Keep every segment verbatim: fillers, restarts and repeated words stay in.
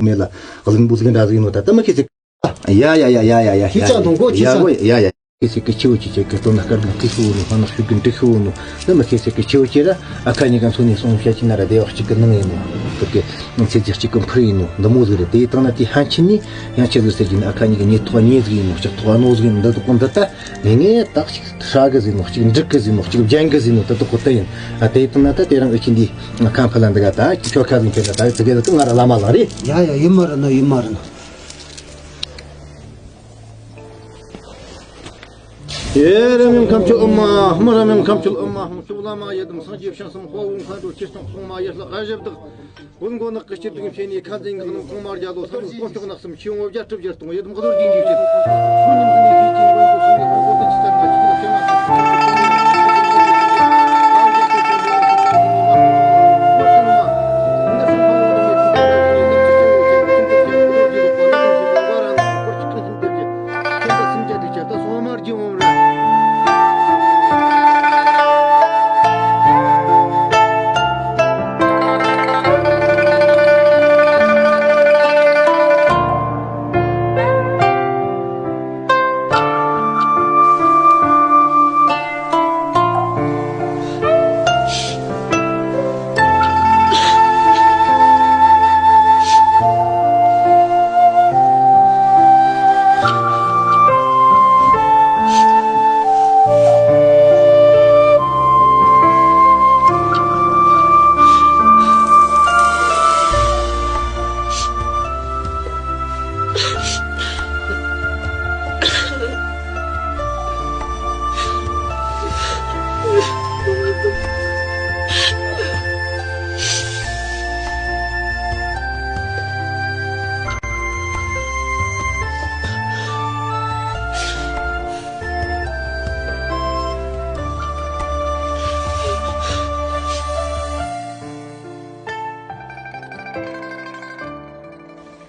མེད་ལ་གླིང་བུ་ཟིག་འདྲ་ཟིག་ཡིན་ནོ། ད་ད་མི་ཁེ་སི། ཡ་ཡ་ཡ་ཡ་ཡ་ཡ། ཁྱེད་ཅག་དང་གོ་ཁྱེད་ཡ་ཅག་གོ་ཡ་ཡ། ཁེ་སི་གི་ཆེ་བོ་ཆེ་ཆེ་གི་དོ་ན་སྐར་གི་ཁེ་ཤི་བོ་ནོ། ཧ་ན་ཤུ་གི་འདྲི་ཤི་བོ་ནོ། ད་མི་ཁེ་སི་གི་ཆེ་བོ་ཆེ་ར། ཨ་ཁ་གཉིས་ཀ་མཚོན་ནས་སོང་བཤད་ཀྱི་ན་ར་སྡེ་བ་གཅིག་གི་ནང་ཡིན་ནོ། དེ་གི་ཚེ་གཅིག་གཅིག་གི་འཕུར་ཡིན་ནོ། འདི་མོ་ཟིག་རེད། དེ་ཡི་སྟེང་ན་དེ་ཧན་ཆི་ནི་ཡང་ཆི་ཟིག་ཟེར་གྱི་ན། ཨ་ཁ་གཉིས་ཀ་ཉེ་ཐོག་ཉེ་ཟིག་ཡིན་ནོ། ལྕགས་ཐོག་ཨ་ནོ་ཟིག་ཡིན་ནོ། འདི་དག་གོ་འདི་ད་ངེས་ངེས་དག་ཅིག་ཧྲ་གི་ཟིག་ནོ། གཅིག་འགྲིག་གི་ཟིག་ནོ། གཅིག་བརྒྱན་གི་ཟིག་ནོ། དེ་དག་གོ་དེ་ཡིན། ཨ་དེ་ཡི་སྟེང་ན་ད་དེ་རིང་ཨ་ཆི་འདི་ཁམ་ཕ་ལ་འདི་ག་ད་ཁྱོད་ཁ་ཟིག་ཕེབས་ན་ད་ཙི་གེ་ཟིག་གི་ང་ར་བླ་མ་ལ་རེད། ཡ་ཡ། ཡིན་མ་རེད་ནོ། ཡིན་མ་རེད་ནོ། ཡེ་རེ་མིང་ཁམས་ཆུ་ཨུ་མ་ཧམ། རེ་མིང་ཁམས་ཆུ་ཨུ་མ་ཧམ། ཆུ་བླ་མ་ཡི་དམ་སངས་རྒྱས་ཕྱག་གསུམ། དཔའ་བོ་མཁའ་འགྲོ་ཆེ་སྟོང་སྲུང་མ་ཡར་ལྷ་དགའ་བཞི་བདག། བོད་མགོ་ནག་གི་སྐྱིད་སྡུག་མཁྱེན་ནས། ཁ་འཛིན་ངག་ནང་གོང་མ་རྒྱ་ལོ། ས་ལུག་དཀོན་མཆོག་ནག་གསུམ་ཆེ་བོ་བརྒྱ་སྤྲུལ་བརྒྱ་སྟོང་། ཡི་དམ་གློ་རྒྱུན་གྱི་ཕྱིར། ཆོས་ཉམས་ཟིན་ནས་ཤེས་ཀྱི་མགོན་པོ་གསུམ་ནས་ཁོང་ཁོ་ཏི་ཅི་ལྟར་ན་ཆོས་ལ་ཁྱེད་མ་ཁྱེད་མ་ཁྱེད་མ་ཁྱེད་མ་ཁྱེད་མ་ཁྱེད་མ།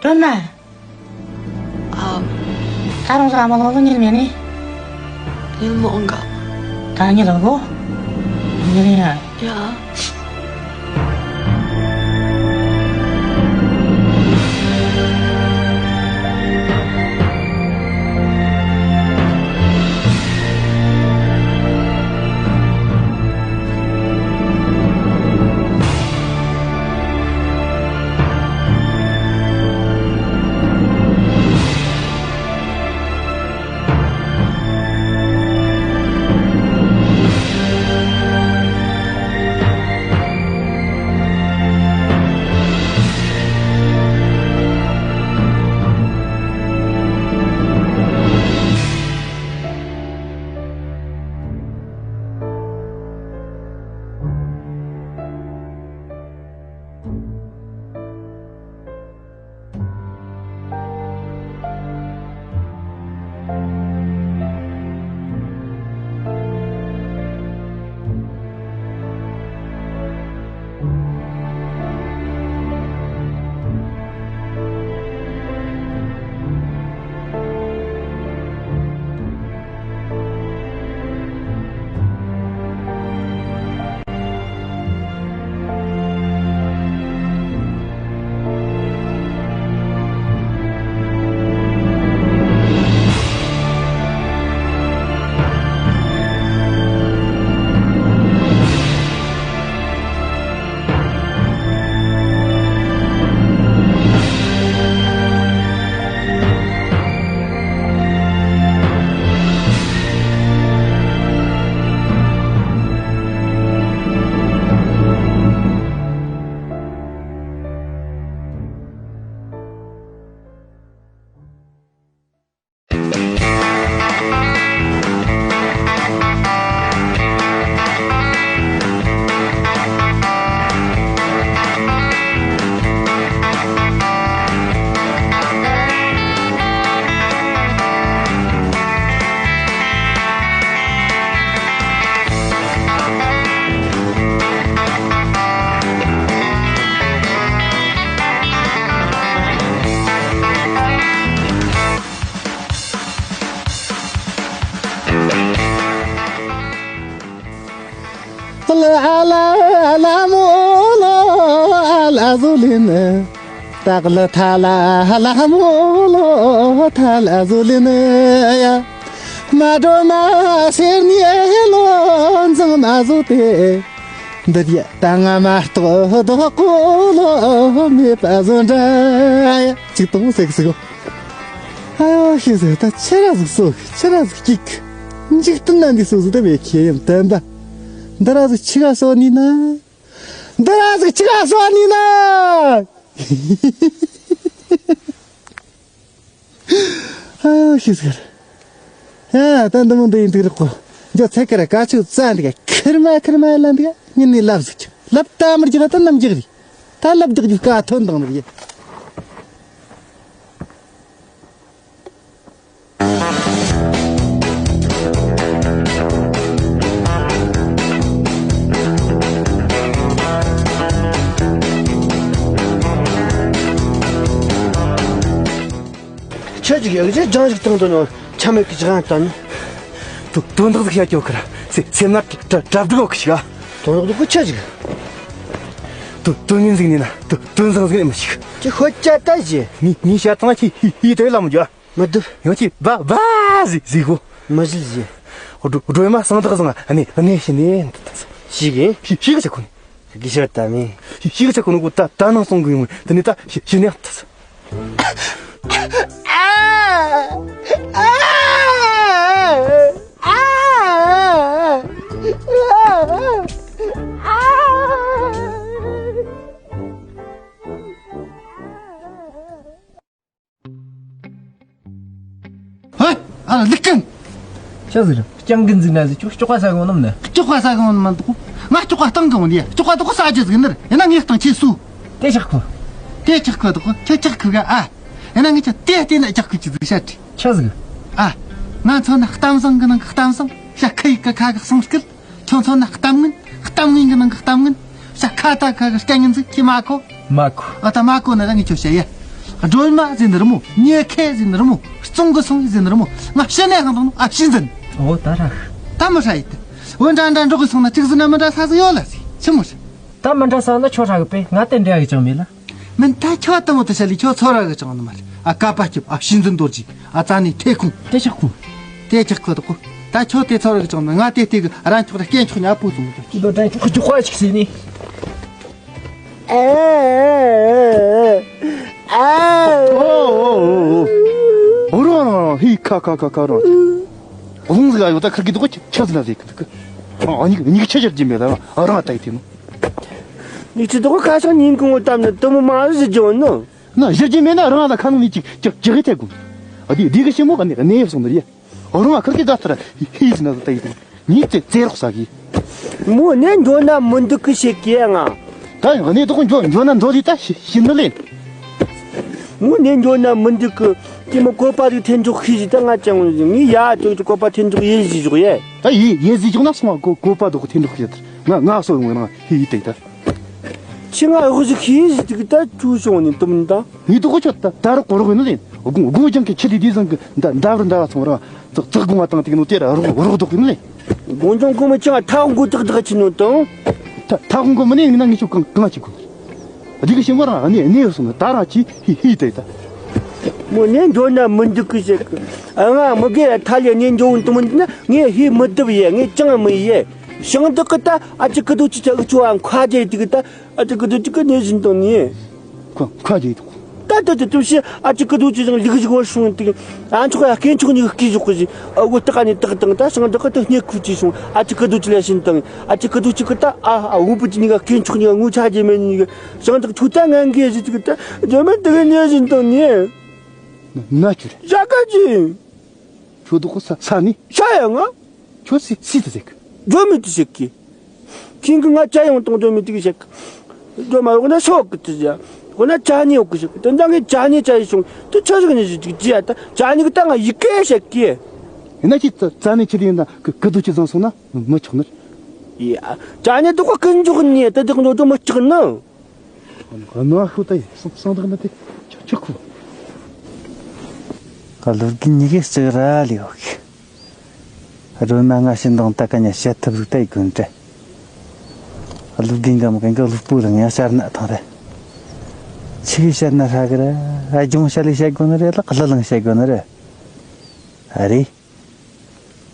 སྒྲོལ་མ། ཨ། ད་རུང་ཟ་མ་ལོ་ལོ་ཉིལ་མེད་ནི། ཉིལ་མོ་འོང་ག། ད་ཉིལ་ལོ་ལོ། ཉིལ་ཡ། ཡ། སྟག་ལ་ཐ་ལ་ལ་མོ་ལོ་ཐ་ལ་བཟོ་ལེ་ནི་ཡ། མ་འགྲོ་མ་སེར་ནི་ལོ་འཛིང་མ་བཟོ་སྟེ། འདིར་ཡ་ད་ང་མ་གཏོགས་རྡོ་ཀོ་ལོ་མེད་པ་བཟོ་འདྲ་ཡ། ཅིག་དང་སེག་སེག་གོ། ཨ་ཡོ་ཤི་ཟེར། ད་ཆི་ར་ཟིག་གསོ་གི། ཆི་ར་ཟིག་སྐྱིད་གི། འཇིག་རྟེན་ན་འདི་སོ་སོ་ད་མེད་ཁྱེད་ཡམ་བསྟན་པ། འདི་ར་ཟིག་ཆི་ག་གསོ་ནི་ན། འདི་ར་ཟིག་ཆི་ག་གསོ་ནི་ན། ཨ་ཤི་ཟེར། ཨ་ད་འདི་མོ་འདི་ཡིན་འདུག་རེད་གོ། འཇོ་ཚེ་ཀ་ར་ཀ་ཆུ་རྩ་འདི་ག་ཁིར་མ་ཁིར་མ་ལ་འདི་ག་ཉིན་ནི་ལབ་ཟིག་ལབ་ད་མར་རྒྱག་ད་ནམ་རྒྱག་རེད། ད་ལབ་རྒྱག་རྒྱུ་དཀའ་ཐོན་དང་རེད། ཁྱེད་ཀྱིས་ཡག་ཅིག་སྦྱང་ཞིག་བཏང་དོན་ནོ། ཆ་མེད་ཀྱི་ཅི་གང་བཏང་ནོ། དོ་དོན་དག་ཟིག་བཤད་ཀྱོ་ཁར་སེ་སེམས་ན་གྲ་གྲ་སྒྲིག་ཡོད་ཀི་ཞིག་ཨ། དོན་དག་དུ་ཁུ་ཆ་ཞིག་དོ་དོན་ངན་ཟིག་ནི་ན་དོ་དོན་བཟང་ཟིག་ནི་མི་ཞིག་ཁྱེད་ཁོ་ཅ་ད་ཞེ། ངས་ངས་བཤད་ཙང་ཁྱེད་ཧི་ཧི་དེ་ལ་མི་འཇོག་མི་འདུག་ཡང་ཅི་བ་བ་ཟི་ཟི་གོ། མི་ཟིལ་ཟི། སྒྲོ་སྒྲོལ་མ་སང་དག་བཟང་ཨ་ནི་ཨ་ནི་ཤི་ནི། ཤི་གི། ཤི་ཤི་གི་ཆ་ཁོ་ནི། གི་ཤར་ད་མི། ཤི་ཤི་གི་ཆ་ཁོ་ནི་གོ་ད་ད་ནང་སོང་གི་ཡོང་དེ་ནི་ད་ཤི་ཤི་ནི། ཧེ། ཨ་ལ་ལིག་ཀན། ཆི་ཟིག་རེད། སྤྱང་ཀི་འཛིན་ན་ཟིག་ཅོག་ཅོག་པ་ཟ་གི་འོང་ནམ་ནི། ཅོག་པ་ཟ་གི་འོང་ནམ་མ་འདུག་ང་ཅོག་པ་བཏང་གི་འོང་ནི། ཅོག་པ་དུ་ཁོ་ཟ་རྒྱུ་ཟིག་ནི་རེད། ཡིན་ན་ངས་བཏང་ཁྱེད་སུ། དེ་ཆག་ཁོ། དེ་ཆག་ཁོ་དུ་ཁོ་ཁྱེད་ཆག་ཁོ་ག་ཨ། ཡིན་ན་ངས་ཁྱེད་དེ་བལྟས་ན་ཅག་ཁོ་ཅི་ཟིག་བཤད་དྲི། ཆི་ཟིག་ཨ། ང་མཚོན་ན་གཏམ་བཟང་གི་ནང་གི་གཏམ་བཟང་བཤད་ཁ་ཡིག་གི་ཁ་གི་གསུང་སྐད། ཁྱོད་མཚོན་ན་གཏམ་ངན། གཏམ་ངན་གྱི་ནང་གི་གཏམ་ངན། བྱ་ཁ་ད་ཁ་གི་སྐད་ངན་ཟིག་ཁྱི་མ་ཁོ། མ་ཁོ། ཨ་ད་མ་ཁོ་ན་ད་ངས་ཁྱོད་བཤད་ཡ། སྒྲོལ་མ་ཟེར་ནི་རི་མོ། ཉེ་ཁེ་ཟེར་ནི་རི་མོ། བཙོང་གི་སོང་ཟེར་ནི་རི་མོ། ང་བཤད་ནས་ཧང་དང་ནོ་ཨ་ཕྱི་འཛིན། ཨོ་ད་ར། ད་མི་ཧྲ་ཡི་ད། འོ་འདྲ་འདྲ་འགྲོ་གི་སོང་ན་ཅིག་ཟིན་ན་མི་འདྲ་ས་ཟིག་ཡོད་ལ་ཟིག་ཆི་མོ་ཧྲ། ད་མི་འདྲ་ས་ན་ཁྱོད་ཧྲ་གི་པས་ང་དེ་འདྲ་གི་ཅང་མེད་ལ། མིན་ད་ཁྱོད་ལྟ་མོ་དེ་བྱ་ལི་ཁྱོད་ཚོ་ར་གི་ཅང་ནི་མ་རེད། ཨ་ཀ་པ་སྐྱིབ་ཨ་ཕྱི་འཛིན་རྡོ་རྗེ་ཨ་ཙ་ནི་ཐེ་ཁུང་། དེ་ཆག་ཁུང་། དེ་ཆག་ཁོ་དོ་ཁོ། ད་ཁྱོད་དེ་ཚོ་ར་གི་ཅང་ནི་ང་དེ་དེ་གི་རང་ཁྱོད་ར་སྐྱེན་ཆོག་ཉ་པུ་སོང་། ཁྱོད་དོ་དྲན་ཁོ་ཅི་ཁོ་ཨ་ཅིག་ཟེར་ནི། ཨོ་ཨོ་ཨོ་ཨོ། ཨོ་རོ་རོ་རོ་ཧི་ཁ་ཁ་ཁ་ཁ་རོ། ཧུང་ཟིག་ཨ་ཡོད་ད་ཁ་གི་དོ་ཁོ་ཆ་ཟིན་ན་ཟེར་གི་འདུག་ཨ་ཉིག་ཉིག་ཆ་ཆར་གྱི་མེད་ད་རང་ཨ་རང་ཨ་ད་ཡི་དེ་ནོ། ཉིག་ཆི་དོ་ཁ་ཤང་ཉིན་གུང་བོ་བཏབ་ནི་དུ་མོ་མ་རུ་ཟི་ཇོ་ནོ། ན་ཞིག་གི་མེད་ན་རང་ལ་ཁ་ནང་ནས་ཅིག་ཅིག་ཅིག་གི་ཐེ་གོ། ཨ་དེ་དེ་གི་ཞི་མོ་ག་ནས་གནས་ཡོད་སོང་ནི་རེད། རང་ཨ་ཁར་གི་དགའ་ཐར་ཧི་ཟི་ན་ཟི་ད་ཡི་དེ་ཉིད་ཙེ་ཙེ་རོགས་ས་གི། མོ་ནས་འགྲོ་ན་མི་འདུག་གི་ཤེས་ཀྱི་ང་། ད་ཡང་གནས་དོག་འགྲོ་འགྲོ་ན་འགྲོ་ལི་ད་ཤི་ཤི་ནི་ལེ། མོ་ནས་འགྲོ་ན་མི་འདུག་གི། དེ་མོ་བཀོད་པ་རིག་ཐེན་འཇོག་ཤི་ཞི་ད་ང་ཅང་ངི་ཡ་ཅོ་ཅོ་བཀོད་པ་ཐེན་འཇོག་ཡེ་ཞི་ཞོག་ཡེ། ད་ཡེ་ཡེ་ཟི་ཅོག་ན་སོང་བ་བཀོད་བཀོད་པ་དོག་ཐེན་འཇོག་ཤི་ད་ང་ང་སོ་ཡོང་ང་ཧི་ཡི་ཏེ་ད། ཁྱི་ང་འོག་ཞིག་ཤི་ཞིག་ཏིག་ད་ཆུ་བྱུང་ནི་དུམ་ད། ངའི་དུ་ཁོ་ཆོད་ད་ད་རོག་གོ་རོག་ཡིན་ནི་ལེན། དགུང་དགུང་ལྗང་གི་ཆི་ལི་དུས་བཟང་གི་ད་ད་བར་ད་བ་ཚང་ར་ཙག་ཙག་དགུང་བ་དང་ཏིག་ནོ་དེ་ར་རོག་རོག་དོག་ཡིན་ནི་ལེན། དགུང་ལྗང་གོང་མི་ཆང་ཐག་མགོ་ཏག་ཏག་ཆི་ནོ་དང་། ད་ཐག་མགོ་མི་ནི་ཡིན་ན་ངི་ཆུ་གང་གང་ཆི་གོ། རིག་གི་ཤིང་བ་རང་ནི་གནས་སོང་ད་རང་ཆི་ཧི་ཧི་ཏེ་ད། མོ་ནི་འགྲོ་ན་མི་འདུག་གི་ཞིག་ང་མི་དགེ་ཐ་ལི་ནི་འགྲོ་འདུག་མི་འདུག་ན་ངས་ཧི་མི་བཏུབ་ཡེ་ངས་ཅང་མི་ཡེ། ཞིང་བདག་གི་ད་ཨ་ཅི་ཀི་དུ་ཅི་ཆ་གི་ཆུ་བ་མཁའ་རྒྱལ་དེ་གི་ད་ཨ་ཅི་ཀི་དུ་ཅི་གི་གནས་བཞིན་དང་ནི། ཁོ་མཁའ་རྒྱལ་དང་། ད་ད་ད་དུ་ཤི་ཨ་ཅི་ཀི་དུ་ཅི་ཞིང་ལིག་ཞིག་བར་སོང་དེ་ཨ་མཆོག་ཡ་སྐྱེན་ཆོག་ཉིག་སྐྱེ་ཞོག་གི་ཞིག་ཨ་བུ་སྟག་ནི་སྟག་དང་ད་ཞིང་བདག་གི་ད་སྙེ་ཁུ་ཅི་སོང་ཨ་ཅི་ཀི་དུ་ཅི་ལ་བཞིན་དང་ཨ་ཅི་ཀི་དུ་ཅི་གི་ད་ཨ་ཨ་བུ་པུ་ཅི་ཉིག་སྐྱེན་ཆོག་ཉིག་ངུ་ཆ་རྒྱལ་མེད་ཉིག་ཞིང་བདག་ཆུ་ད་ངན་གི་ཞིག་གི་ད་རྒྱལ་མེད་དེ་གི་གནས་བཞིན་དང་ནི། ན་ཆུ་རེད། ཞག་ག་ཅི། ཁྱོད་དུ་ཁོ་ས་ས་ནི། ཤ་ཡ་ང་། ཁྱོད་སི་སི་དུ་ཟེར་གི། འགྲོ་མི་དུ་ཟེར་གི། ཁྱིང་གི་ང་ཅ་ཡང་གཏོང་འགྲོ་མི་དུ་གི་ཟེར་གི། འགྲོ་མ་འོག་ན་སོག་གི་དུ་ཟེར། འོག་ན་ཅ་ནི་འོག་གི་ཟེར་གི། དོན་དག་གི་ཅ་ནི་ཅ་ཡི་སོང་། དུ་ཆ་ཟིག་ནི་ཟེར་གི་ཅི་ཡ་ད་ཅ་ནི་གི་ད་ང་ཡི་གེ་ཟེར་གི། ཡིན་ན་ཅི་ཙ་ཙ་ནི་ཆི་དེ་ཡིན་ན་གི་གི་དུ་ཅི་བཟང་སོང་ན་མི་ཆོག་ནི། ཡ། ཅ་ནི་དུ་གོ་ཀུན་འཇོག་ནི་ད་དུ་གོ་འགྲོ་མི་ཆོག་ནི། གནའ་ཤུལ་ད་ཡིན་སང་སང་དག་ན་དེ་ཆ་ཆུ་ཁུ། ག་ལུར་གི་ཉི་གེ་ལྕགས་ར་ལི་ཡོད་གི། རོལ་མ་ང་ཤིན་དང་ད་ག་ཉ་བཤད་ཐུབ་ཟིག་ད་ཡི་གོན་དྲ། ལུར་གི་འགམ་གན་གི་ལུག་པོ་ལ་ངས་ཤར་ན་ཐང་རེད། ཆི་གི་བཤད་ན་ཧྲ་གི་ར། ཨ་སྦྱོང་བཤད་ལས་བཤད་དགོས་ནི་རེད་ལ་གླུ་ལང་བཤད་དགོས་ནི་རེད། ཨ་རེད།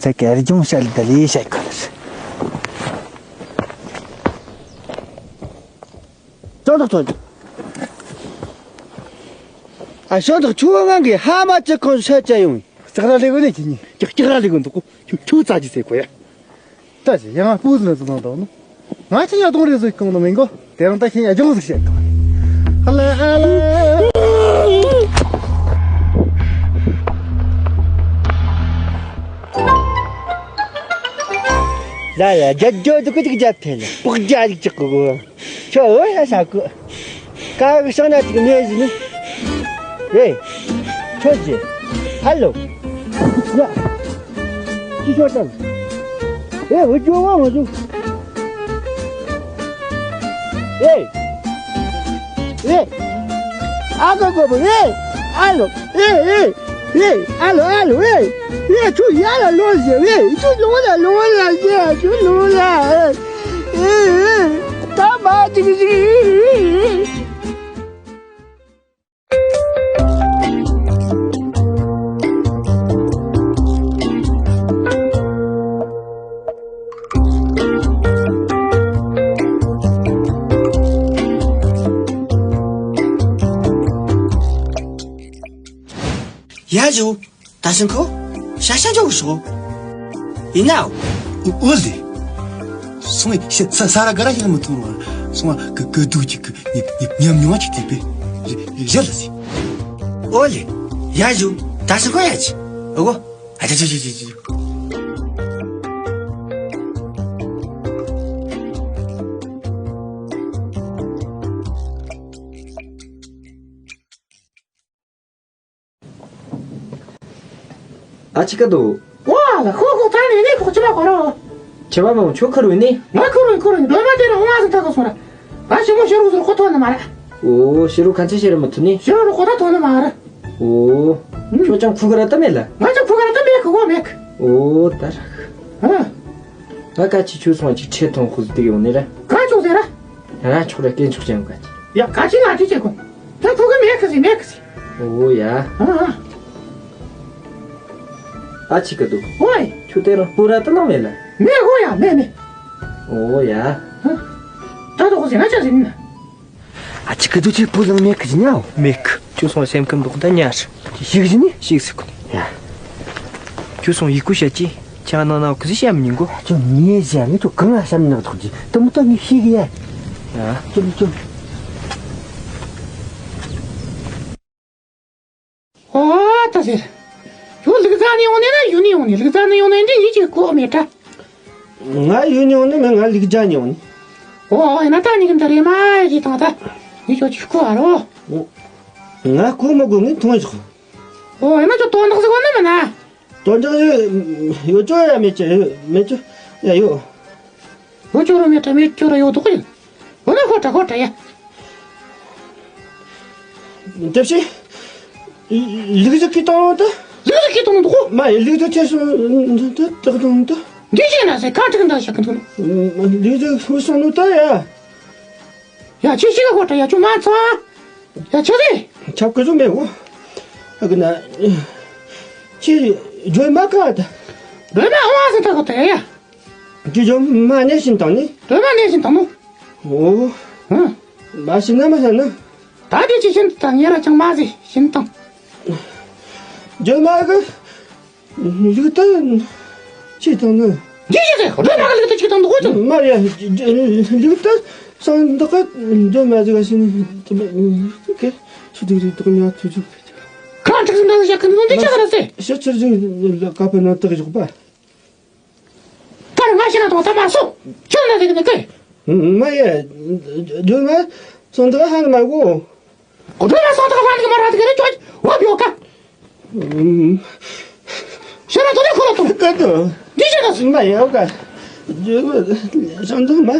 ཚད་ཀྱི་ཨ་སྦྱོང་བཤད་ལས་ད་ལས་བཤད་དགོས་ནི་རེད། ཅང་ཐག་ཐོན། ཨ་ཞང་ཐག་ཆུ་བ་ངང་གིས་ཧ་མ་ཅི་ཁོང་ཤ་བཅད་ཡོང་། ལྕགས་ར་ལས་གོ་ནས་ཁྱེད་གཉིས་ལྕགས་ལྕགས་ར་ལས་གོ་འདུག་གོ། ཁྱོད་ཁྱོད་རྩ་ཅི་ཟེར་གོ་ཡ། ད་ཅི་ཡང་སྤུ་ཟིན་ཟིན་དང་དང་ནོ། ང་ཆེ་ཡ་གཏོང་རེ་ཟིག་གང་ནོ་མིན་གོ། དེ་རང་ད་ཁྱེད་ཡ་ཅང་ཟིག་བཤད་གོ། ཧ་ལ་ཨ་ལ། ལ་ལ་རྒྱ་རྒྱ་འདུག་གི་ཅིག་རྒྱ་ཕན་ལ་སྤོག་རྒྱ་ཅིག་ཅིག་གོ་གོ། ཁྱོད་འོ་ཡ་ཤ་ཁུ། ཀ་གི་ཤང་ན་ཅིག་མེད་ཟིན་ནི། ཨེ། ཁྱོད་ཀྱི། ཧ་ལོ། ཡ། ཅི་ཤོར་དང་། ཨེ་འུ་ཅོ་བ་འུ་ཅོ། ཨེ། ཨེ། ཨ་ག་གོ་བ་ཨེ། ཨ་ལོ། ཨེ་ཨེ། ཨེ། ཨ་ལོ་ཨ་ལོ་ཨེ། ཨེ་ཁྱོད་ཡ་ལ་ལོ་ཟེར་ཨེ། ཁྱོད་ལོ་ལ་ལོ་ལ་ཟེར་ཁྱོད་ལོ་ལ་ཨེ། ཨེ་ཨེ། ད་མ་ཅིག་ཅིག་ཡ་ཇུ། ད་ཤིང་ཁོ། ཤ་ཤ་འཇོག་ཤོག་ཡིན་ན། འོ་ལེ། སོང་ངས་ཤ་ས་ས་ར་ག་ར་ཤིང་མི་ཐུང་བར། སོང་ང་གི་གི་དུག་ཅིག་གི་ཉམས་ཉམས་མྱོང་ཅིག་དེ་པས། རེད་ལ་སི། འོ་ལེ། ཡ་ཇུ། ད་ཤིང་ཁོ་ཡ་ཅི། ཨོ་གོ། ཨ་ཅི་ཅི་ཅི་ཅི་ཅི། ཨ་ཅི་ཀ་དོ། ཝ་ལ་ཁོ་ཁོ་ཚང་ནས་ནི་ཁོ་ཅི་མ་གོ་རོ། ཆེ་བ་མོ་ཁྱོད་ཁུར་བས་ནི། ང་ཁུར་བས་ཁུར་བས་ལོ་མ་དེ་ར་ཧོང་ཨ་ཟིན་ཐག་གོ་སོང་ར། ང་ཞི་མོ་ཤི་རུ་ཟུར་ཁོ་ཐོན་ནི་མ་ར། ཨོ་ཤི་རུ་ག་ཚོད་ཤི་རུ་མི་ཐུ་ནི། ཤི་རུ་ཁོ་ད་ཐོན་ནི་མ་ར། ཨོ། ཁྱོད་ཅང་ཕུ་ག་ར་ད་མེད་ལ། ང་ཅང་ཕུ་ག་ར་ད་མེད་གི་གོ་མེད་གི། ཨོ་ད་ར། ཨ། ང་ཀ་ཅི་ཁྱོད་སོང་ཅིག་ཁྲེ་ཐོང་ཁུ་ཟི་དེ་ཡོང་ནི་ར། ཀ་ཅོག་ཟེར་ར། ང་ཆོག་ར་སྐད་ཆོག་ཅན་ཀ་ཅི། ཡ་ཀ་ཅི་ང་ཅི་བྱེད་གོ། ད་ཕུ་ག་མེད་གི་ཟི་མེད་གི་ཟི། ཨོ་ཡ། ཨ་ཨ། ཨ་ཅི་ཀ་དུ། ཝའི། ཁྱོད་དེ་རང་སྤུ་ར་ད་ནང་མེད་ལ། མེད་གོ་ཡ་མེད་མེད། ཨོ་ཡ། ད་དོ་གོ་ཟེར་ན་ཅང་ཟེར་ན། ཨ་ཅི་ཀ་དུ་ཅི་སྤུ་ལང་མེད་གི་ཟི་ཉའོ། མེད་གི། ཁྱོད་སོང་སེམས་ཁམས་འདུག་ད་ཉར། ཤིག་ཟི་ནི་ཤིག་ཟི་ཀུ་ནི། ཡ། ཁྱོད་སོང་ཡི་ཀུ་ཤ་ཅི། ཅང་ནང་ན་ཀུ་ཟི་ཤམ་ཉིན་གོ། ཁྱོད་ངའི་ཞག་ངས་ཁྱོད་གང་ང་ཤམ་ཉག་ཐོག་ཅི་དུ་མི་ཏོ་ངས་ཤེས་གི་ཡ། ཡ། ཅུམ་ཅུམ། ཨོ་ད་ཟེར། ཁྱོད་ལུག་རྫ་ནས་ཡོང་ནས་ན་ཡུལ་ནས་ཡོང་ནས། ལུག་རྫ་ནས་ཡོང་ནས་འདི་ཡིན་གྱི་གོ་མེད་ད། ང་ཡུལ་ནས་ཡོང་ནས་མིན། ང་ལུག་རྫ་ནས་ཡོང་ནས། ཨོ་ཨོ་ཡིན་ན་ད་ནི་གི་འདི་རེད་མ་ཡི་དང་ད། ངས་ཁྱོད་ཅིག་གོ་བ་རོ། ང་གོ་མི་གོ་ངས་མཐོང་ཆོག་ཨོ་ཡིན་ན་ཁྱོད་དོན་དག་ཟིག་གོ་ནི་མིན་ན། དོན་དག་ཡོད་ཡོད་ཅོ་ཡ་མེད་ཅོ་ཡ་མེད་ཅོ་ཡ་ཡོད། ཡོད་ཅོ་ར་མེད་ཅོ་མེད་ཅོ་ར་ཡོད་དོ་གི། འོ་ན་ཁོ་ཏྲ་ཁོ་ཏྲ་ཡ། དེ་བཞིན། ལུག་རྫི་ཁི་ཏོང་ད། ལུག་རྫི་ཁི་ཏོང་འདུག་མ་ཡི་ལུག་རྫི་ཁྱེར་སོང་ད་ཏག་ཏོང་ད། འདི་བྱས་ན་ཟེར་ཁ་ཁྲིག་འདྲ་བྱ་གི་འདུག་ལུག་རྫི་ཧུ་སོང་ནུ་ད་ཡ། ཡ་ཁྱི་ཤི་ག་ཁོ་ཏྲ་ཡ་ཁྱོད་མ་ཚ། ཡ་ཁྱི་རེད། ཁྱབ་ཀི་བཟོ་མེད་འོ། ཨ་གི་ན། ཁྱི་ཇོ་མ་ཁ་ད། ཇོ་མ་ཨོ་ཟེར་ད་ཁོ་ཏྲ་ཡ། ཁྱི་ཇོ་མ་ནས་བཞིན་དང་ནི། ཇོ་མ་ནས་བཞིན་དང་ནོ། ཨོ། ཧ། མ་ཤི་ན་མ་ཤ་ན། ད་དེ་ཅི་བཞིན་དང་ཉེ་ར་ཅང་མ་ཟེར་བཞིན་དང་། ཇོ་མ་གི། ལུག་ཏུ། ཅི་དང་ནི། འདི་ཞིག་ཟེར་ཇོ་མ་གི་ལུག་ཏུ་ཅི་དང་འདུག་གོ་ཅང་། མ་ཡ། ལུག་ཏུ། སང་འདོག་གི་ཇོ་མ་ཟིག་ཤི་ནི། ཀེ། ཆུ་དུག་རི་དོག་ཉག་ཐུ་ཆུ། ཁ་ཁྲིག་ཟིན་འདྲ་ཟིག་ཡ་ཁི་འདུག་འདི་ཅི་ག་ར་ཟེར། ཤི་ཆུར་ཟིག་ལ་ཀ་པ་ན་དག་ཞོག་པ། ད་ར་ང་ཤི་ན་དང་ད་མ་སོ། ཁྱོད་ན་ཟིག་ནི་ཀེ། མ་ཡ། ཇོ་མ། སང་འདོག་ཧ་ནི་མ་གོ། གོ་ཐོས་ལ་སང་ཐག་ལྷ་འདུག་མ་ར་འདུག་རེ་ཅོ་བ་བ་བྱོ་ཀ་ཤ་ན་དོ་ལེ་ཁོ་ལ་ཐོང་། ཀ་ཏོ། འདི་ཤ་ན་སུ། མ་ཡ་ཀ་ཇོ་སང་ཐག་མ་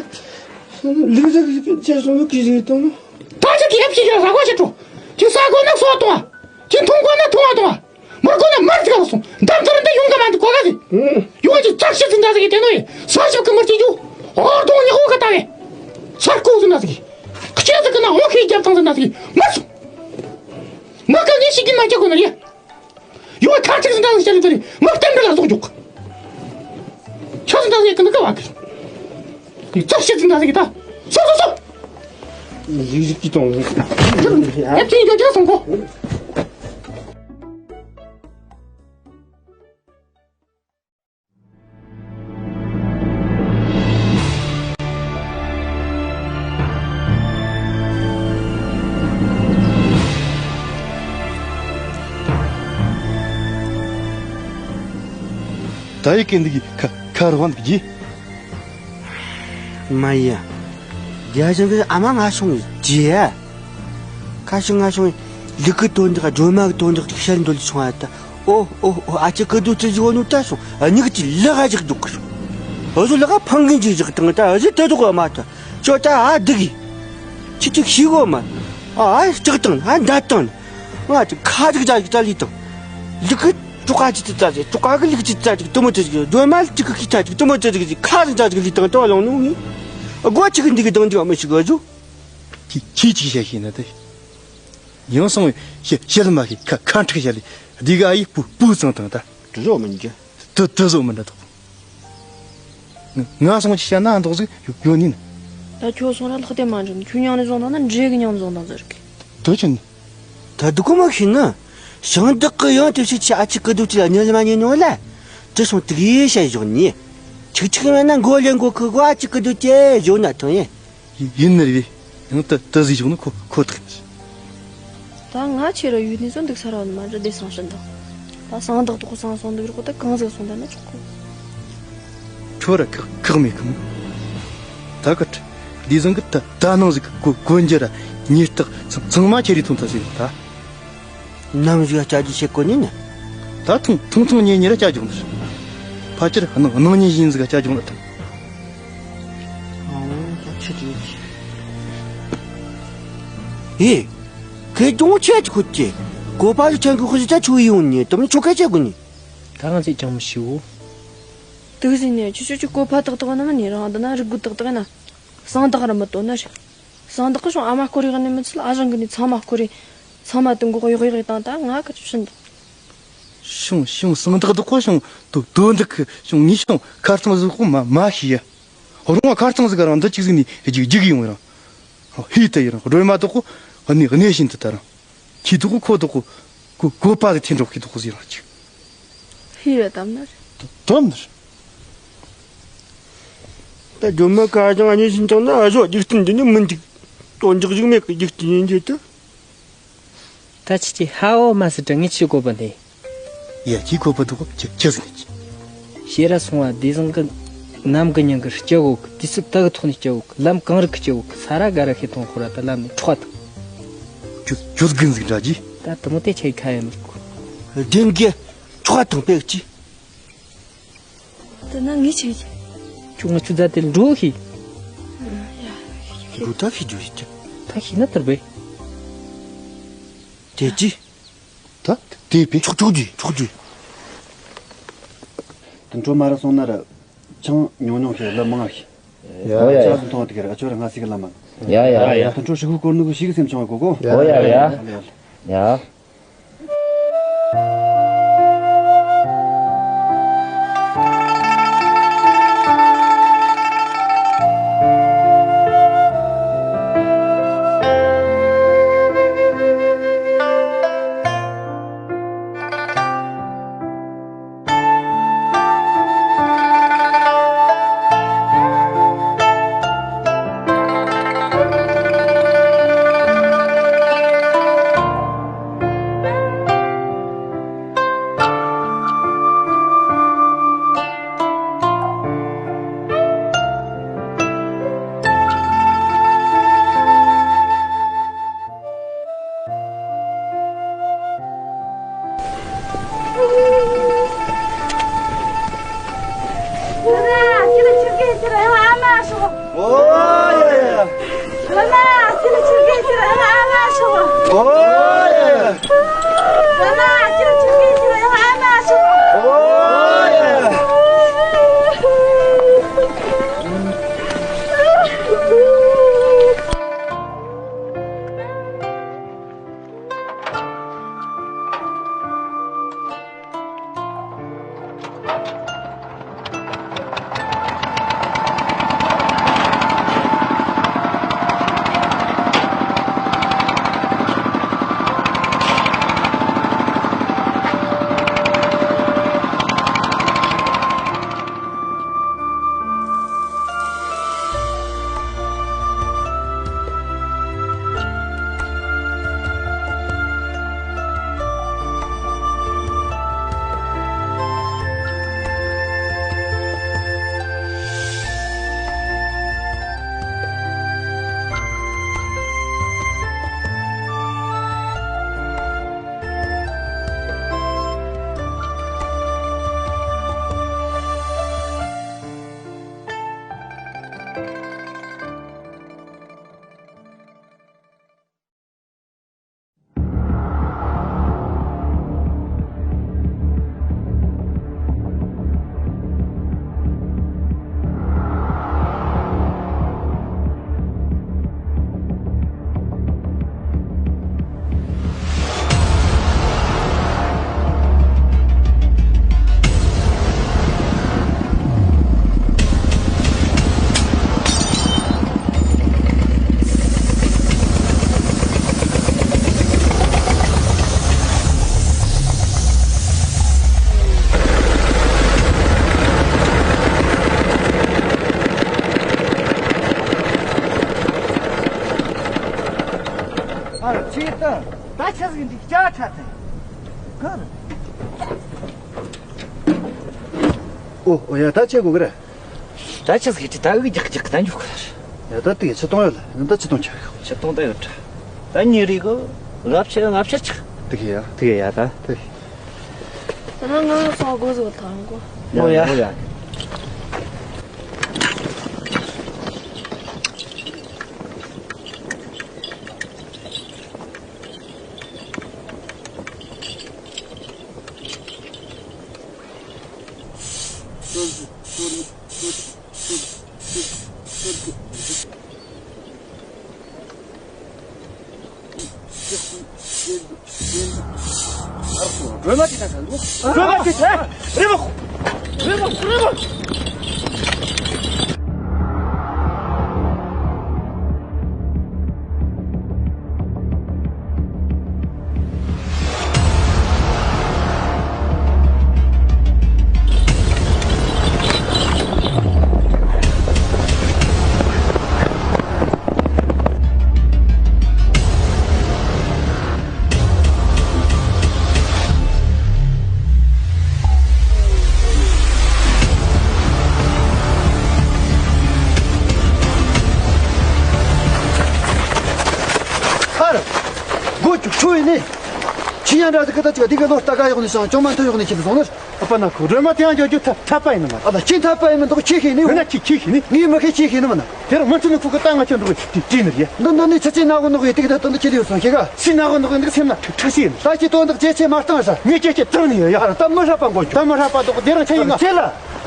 ལུག་ཟ་ཁྱེར་སོང་ལུག་གི་ཟིག་ཏོང་ད་ཅི་གི་ཨེབ་ཤི་ཤི་ལ་ཟ་གོ་ཤི་ཏོ། ཅི་ཟ་གོ་ན་སོ་ཏོང་། ཅི་འཐུང་གོ་ན་འཐུང་བ་ཏོང་། མར་གོ་ན་མར་ཅི་ག་ལ་སོང་། འདམ་དར་འདི་ཡོང་ག་མ་འདུག་གོ་ག་ཟིག་ཡོང་ཅི་ཙག་ཤི་ཟིག་འདྲ་ཟིག་གི་དེ་ནོ་ཡི་ས་ཞབས་ཀི་མར་ཅི་ཇུ། ཨོ་ཏོང་ཉི་ཧོ་ག་ཏ་བེ། སར་ཀོ་ཟིག་འདྲ་ཟིག་གི། ཁ་ ཁྱེད་ཚོ་གི་ནང་འོ་ཁའི་རྒྱབ་ཐང་ཟིན་ན་ཟིག་མ་སོང་། མ་ག་ངས་ཤི་གི་ན་ཅི་གོ་ན་རེད། ཡོ་ཁ་ཅིག་ཟིན་ད་ཟིག་ཤ་ལི་ཚོ་རེད། ང་གཏན་འབྲེལ་ལ་ཟོག་འཇོག་ཁྱོད་ཟིན་ད་ཟིག་གི་ན་ག་བ་གི། ཙག་ཤི་ཟིན་ད་ཟིག་གི་ད། སོ་སོ་སོ། ལིག་རིག་གི་ཏོང་། ཨེ་ཅི་ཡོ་ཅི་སོང་གོ། ད་ཡི་གེ་འདི་གི་ཁ་ཁ་རུ་བ་འདུག་གི། མ་ཡ། རྒྱ་ཞང་གི་ཨ་མ་ང་སོང་ཡི་ཇི་ཡ། ཁ་ཤི་ང་སོང་ཡི་ལི་ཀི་དོན་དག་སྒྲོལ་མ་གི་དོན་དག་ཅིག་བཤད་འདོད་སོང་ཨ་ད། ཨོ་ཨོ་ཨོ། ཨ་ཅེ་ཀི་དུ་ཅི་ཟིག་འོ་ནུ་ད་སོང་། ཨ་ཉིག་ཅི་ལ་ག་ཅིག་འདུག་གི་སོང་། ཨ་ཟོ་ལ་ག་ཕང་གིན་ཅིག་ཅིག་དང་ད་ཨ་ཟི་ད་འདུག་གི་མ་ད། ཅོ་ད་ཨ་འདི་གི། ཅི་ཅིག་ཤི་གོ་མ། ཨ་ཨ་ཅིག་དང་ཨ་འདའ་དང་། ང་ཅིག་ཁ་ཅིག་ཅ་ཅིག་ད་ལི་དང་། ལི་ཀི་ཅོ་ཀ་ཅིག་ཅ་ཅིག་ཅོ་ཀ་གི་ལི་ཀི་ཅིག་ཅ་ཅིག་དུ་མོ་ཅིག་སྒྲོལ་མ་ཅིག་གི་ཁི་ཅ་ཅིག་དུ་མོ་ཅིག་ཁ་ཅིག་ཅ་ཅིག་ལི་དང་ཏོ་ལོང་ནུ་ངི། ཨ་སྒོ་ཅིག་གི་འདི་གི་དང་འདི་ག་མི་ཤི་གོ་ཟུ། ཁྱི་ཁྱི་ཅིག་བཤད་ཤེས་ན་དེ། ཡང་སོང་བའི་ཤེ་ཤེ་ལ་མ་ཤེས་ཁ་ཁ་འཁྲིག་བཤད་ལེ། འདི་ག་ཨ་ཡི་བུ་བུ་ཙང་དང་ད། དུ་རོ་མི་འཇི། དུ་དུ་བཟོ་མི་འདྲ་དོ། ང་སོང་ཅི་བཤད་ན་འདོག་ཟིག་ཡོད་ནི་ན། ད་ཁྱོད་སོང་ར་ལྷག་དེ་མ་འཇོག་ནི་ཁྱོད་མྱང་ནི་བཟུང་དང་ན་འདྲེ་གི་མྱང་བཟུང་དང་ཟེར་གི། དུ་ཅི་ནི། ད་དུ་གོ་མ་ཤེས་ན། ཞང་བདག་གི་ཡང་དུ་ཤི་ཆི་ཨ་ཅི་ཀི་དུ་ཅི་ལ་ཉལ་མ་ཉལ་ནོ་ལ། དུ་སོང་དུ་གི་བཤད་བཞག་ནི། ཆིག་ཆིག་མེད་ན་མགོ་ལེན་གོ་ཁི་གོ་ཨ་ཅི་ཀི་དུ་ཅི་བཞོ་ན་ཐང་ཡིན། ཡིན་ནི་རེད། ཡང་ད་ད་ཟིག་བཞོ་ནི་ཁོ་ཁོ་ཐག་ཡིན། ད་ང་ཁྱེད་ར་ཡུལ་ནས་ཚོ་འདུག་ས་ར་ནི་མ་འདྲ་བདེ་སང་ཤིན་ད། ད་སང་བདག་ཏོག་སང་སོང་འདུག་རོགས་ད་གང་ཟིག་སོང་ད་ན་ཆོག་གོ། ཁྱོད་ར་ཁག་ཁག་མེད་གི་མོ། ད་ག་ཁྲི་འདི་བཟང་གི་ད་ད་ནང་ཟིག་གོ་གོན་རྒྱུ་ར་ཉེས་རྟགས་ཚང་མ་ཁྱེད་རིགས་ཐོན་ཐལ་ཟིག་ད། ནམ་ཞིག་ལ་བཅའ་རྒྱུ་བྱེད་དགོས་ནི་ན། ད་ཐུང་ཐུང་ཐུང་ཉེ་ཉེ་ར་བཅའ་རྒྱུ་འདིར། ཕལ་ཆེར་སྣང་སྣང་ཉིན་བཞིན་ཟིག་བཅའ་རྒྱུ་འདིར་ཐུང་། ཨེ། ཁེ་ཏོང་ཆེ་ཁུ་ཅེ། གོ་པ་ལ་ཆང་གི་ཁུ་ཅེ་ཆུ་ཡོང་ནི་དམ་ཆོ་ཁ་ཆེ་གུ་ནི། ད་ང་ཚོས་ཅང་མི་ཤེས་བོ། དུག་ཟིན་ནས་ཆུ་ཆུ་ཆུ་གོ་པ་ཏག་ཏག་ན་མི་ནི་རང་འདི་ན་རི་གུ་ཏག་ཏག་ན། སང་ཏག་ར་མི་ཏོ་ན་རེད། སང་ཏག་གི་ཤོང་ཨ་མ་སྐོར་རེ་ག་ནས་མི་ཚུལ་ཨ་ཞང་གི་ནི་ཚང་མ་སྐོར་རེ། ཚང་མ་དུ་འགོག་གཡོག་གཡོག་ཡེ་བཏང་ད་ང་ག་ཆུ་ཤིན་ཏུ། ཤོང་ཤོང་སང་ཏག་ཏག་གོ་ཤོང་དོ་དོ་འདི་གི་ཤོང་ངི་ཤོང་ཁར་ཚང་ཟིག་གོ་མ་མ་ཤི་ཡ། རུང་བ་ཁར་ཚང་ཟིག་ག་རང་འདི་གཅིག་ཟིག་ནི་རྒྱུག་རྒྱུག་ཡོང་རང་། ཧི་ཏ་ཡི་རང་སྒྲོལ་མ་དག་གོ་གནས་གནས་བཞིན་དུ་ད་རང་། ཁྱི་དག་གོ་ཁོ་དག་གོ་གོ་གོ་པ་གི་ཐེན་འགྲོག་གི་དག་གོ་ཟིག་རང་གཅིག་ཧི་ར་དམ་ན་རེད། དམ་ན་རེད། ད་སྒྲོལ་མ་ཁ་ཅང་ཨ་ནི་ཞིན་ཅང་ན་ཨ་ཞོ་འཇིག་རྟེན་འདི་ནི་མི་འཇིག་དོན་འཇིག་ཞིག་མེད་གི་འཇིག་རྟེན་ཡིན་རྒྱུ་དུ། ད་ཁྱི་ཁྱི་ཧ་འོ་མ་སི་དྲ་ངི་ཁྱི་གོ་པ་འདི། ཡ་ཁྱི་གོ་པ་འདུག་གོ་ཁྱི་ཁྱི་ཟིག་ནི་ཁྱི། ཤེས་ར་སོང་བ་དེ་བཟང་གི་ནམ་གི་ཉིན་གི་སྐྱི་བོ་གི་དུས་ཚོད་ད་གི་ཐོག་ནས་སྐྱི་བོ་གི་ལམ་གང་རིག་གི་སྐྱི་བོ་གི་ས་ར་ག་ར་ཤེས་ཐོང་ཁོ་ར་ད་ལམ་ནས་འཕྲོག་དང་། ཁྱོད་ཁྱོད་གིན་ཟིག་འདྲ་གྱི། ད་དུ་མོ་དེ་ཆེ་ཁ་ཡ་མི་གོ། བདེན་གི་འཕྲོག་དང་པེག་ཅི། དེ་ན་ངས་ཆེ་གི། ཁྱོད་ང་ཆུ་རྫ་དེ་འགྲོ་ཤི། འགྲོ་ད་ཤི་རྒྱུ་ཡིན་ཀྱང་། ད་ཤི་ན་དར་བས། དེ་ཅི། ད་དེ་བས། ཆོག་ཆོག་ཅི་ཆོག་ཅི། དུ་འཕྲོ་མ་ར་སོང་ན་ར། ཆང་ཉུང་ཉུང་ཞིག་ལ་མང་ཞིག་ཡ་ཡ་ཡ། ཆ་ཟིན་ཐོང་དེ་གར་ཨ་ཆོ་ར་ང་སི་གི་ལ་མ། ཡ་ཡ་ཡ། དུ་འཕྲོ་ཧྲི་གུ་སྐོར་ནུ་གུ་ཤི་གི་སེམས་ཆུང་བ་གོ་གོ། ཨོ་ཡ་ཡ། ཡ། འདི་བརྒྱ་ཁྲ་ཐལ། ག་རེ། ཨོ་ཨོ་ཡ། ད་ཆི་དགོས་གི་རེད། ད་ཆི་ཟིག་ད་འུ་རྒྱག་རྒྱག་ད་འཇུག་གི་རེད། ཡ་ད་དེ་ཆི་གཏོང་ཡོད་ལ། ད་ཆི་གཏོང་ཆ་གི། ཆི་གཏོང་ད་ཡོད་ད། ད་ཉིན་རེ་གི་ལྔ་བཅུ་ལྔ་བཅུ་ཆག་དེ་གི་ཡ། དེ་གི་ཡ་ད། དེ་གི། ད་ང་སོག་གོ་ཟོ་ཐང་གོ། ཡ་ཡ་ཡ། སྒྲོལ་མ་དེ་ད་ས་ལོ། སྒྲོལ་མ་དེ་ད་རེ་མོ། རེ་མོ་རེ་མོ། ཨ་ར། སྒོ་ཅུག་ཆུ་ཡིན་ནི། ཁྱི་ཡང་འདྲ་ཟིག་གི་ད་ཅིག་དེ་ག་ལོ་ལྟ་ག་ཡོག་ནི་སང་ཅོང་མ་མཐུ་ཡོག་ནི་ཁྱི་ལ་སོང་ནི། ཨ་པ་ན་ཁོ་སྒྲོལ་མ་དེ་ཡང་འཇོག་རྒྱུ་ཐབས་ཐབས་པ་ཡིན་ནི་མ། ཨ་ད་ཁྱི་ཐབས་པ་ཡིན་མི་འདུག་ཁྱི་ཤེས་ནི། འོ་ན་ཁྱི་ཁྱི་ཤེས་ནི། ངའི་མི་ཁའི་ཁྱི་ཤེས་ནི་མ་ན། དེ་རུ་མུ་མཐུད་ནི་ཁོ་གི་ད་ང་ཁྱི་འགྲོ་གི་དྲི་དྲི་ནི་རེད། འདི་འདི་ནི་ཆི་ཆི་ན་གོ་ནོ་གི་ཏིག་ད་དོན་དུ་ཁྱི་ལི་ཡོད་སོང་ཁྱི་ག་ཆི་ན་གོ་ནོ་གི་འདི་སེམས་ན་ཁྲི་ཁྲི་ཤེས་ནི། ད་ཁྱི་དོན་དུ་ཇེ་ཆེ་མ་བཏང་ས། ངས་ཇེ་ཆེ་བཏང་ནི་ཡོད་ཡ། ད་མི་ཧྲ་པ་འགོ་རྒྱུ། ད་མི་ཧྲ་པ་འདུག་དེ་རང་ཁྱི་ཡིན་ང་ཚེ་ལ།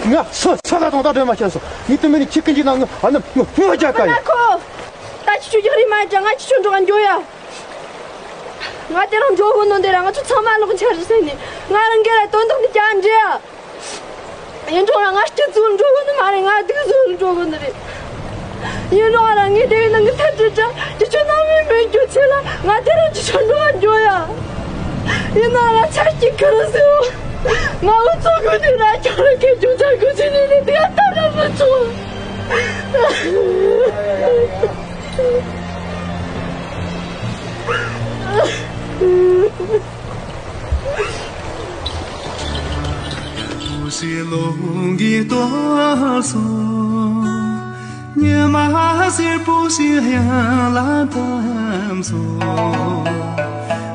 ང་སོ་སོ་ག་དང་ད་སྒྲོལ་མ་ཁྱེར་སོང་། ངས་དུ་མི་ནི་ཁྱི་ཀུན་གྱི་ནང་ང་ཨ་ནི་ངོ་ངོ་རྒྱ་ག་ཡ། ཁོ། ད་ཁྱི་ཆུ་རྒྱག་རེས་མ་ཡ། ང་ཁྱི་ཆུ་འགྲོ་ག་འགྱོ་ཡ། ང་དེ་རང་འགྲོ་གོ་ནོ་འདི་ར་ང་ཚོ་ཚང་མ་ལོག་འཆར་ཟེར་ནས། ང་རང་གི་ལ་དོན་དག་འདི་ཀྱང་འདྲི་ཡ། ཡིན་རུང་ར་ང་སྐྱིད་ཚུལ་འགྲོ་གོ་ནི་མ་རེད། ང་སྡུག་ཚུལ་འགྲོ་གོ་ནི་རེད། ཡིན་རུང་ར་ངས་དེ་བའི་ནང་གི་ཐལ་འདྲི་འདྲ་ཁྱི་ཆུ་ནང་མི་མེད་རྒྱུ་ཆེ་ལ། ང་དེ་རང་ཁྱི་ཆུ་འགྲོ་ག་འགྱོ་ཡ། ཡིན་ན་ར་ཆ་སྐྱིད་ཁ་རུ་ཟེར་བ། ང་འུ་ཚོ་གོ་དུས་ར་ཁྱོད་རང་གི་རྒྱུ་ཆ་གོ་ཆེ་ནི་རེད། དེ་ལྟ་ར་མི་ཆོག་ཞེས་ལོང་གིས་གཏོར་སོང་། ཉི་མ་སེར་པོ་ཞིག་གཡང་ལ་བབས་སོང་།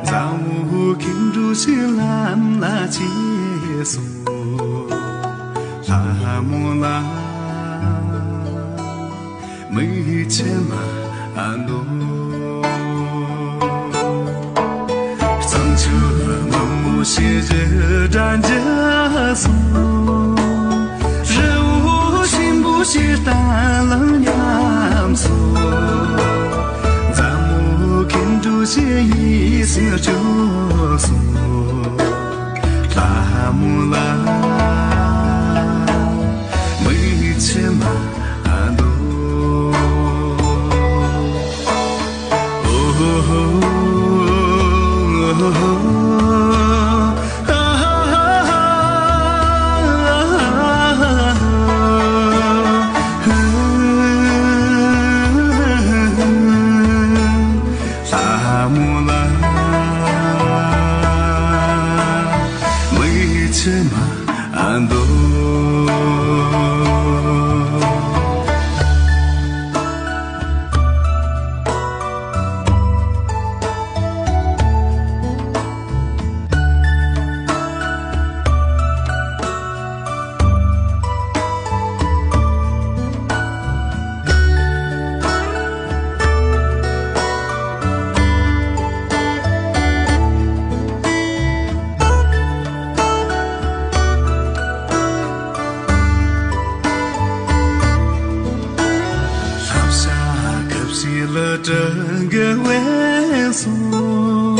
མཛའ་བོ་ཁྱེད་འགྲོ་ཞིག་ལམ་ལ་ཆས་སོང་། ལྷ་མོ་ལ། མིག་ཆུ་མ་འདོར། གཙང་ཆུ་མི་མོ་ཞིག་རི་སྒྲ་འཇུ་སོང་། རི་བོ་ཆེན་པོ་ཞིག་གཏན་ལ་ཉམས་སོང་། མཛའ་མོ་ཁྱེད་འགྲོ་ཞིག་ཡིད་སེམས་སྐྱོ་སོང་། ལྷ་མོ་ལ། མིག་ཆུ་མ་འདོར། ལྷ་མོ་ལ། མིག་ཆུ་མ་འདོར། ལྷ་བྱ་ཁ་བྱེ་ལ་གྲི་གུ་བས་སོང་།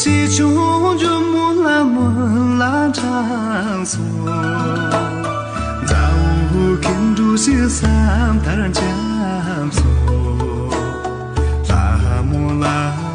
ཞེ་ཆུང་ཇོ་མོ་ལ་མོ་ལ་འཁྲང་སོང་། མཛའ་བོ་ཁྱེད་འགྲོ་ཞིག་བསམ་ཐར་འཁྱམས་སོང་། ལྷ་མོ་ལ།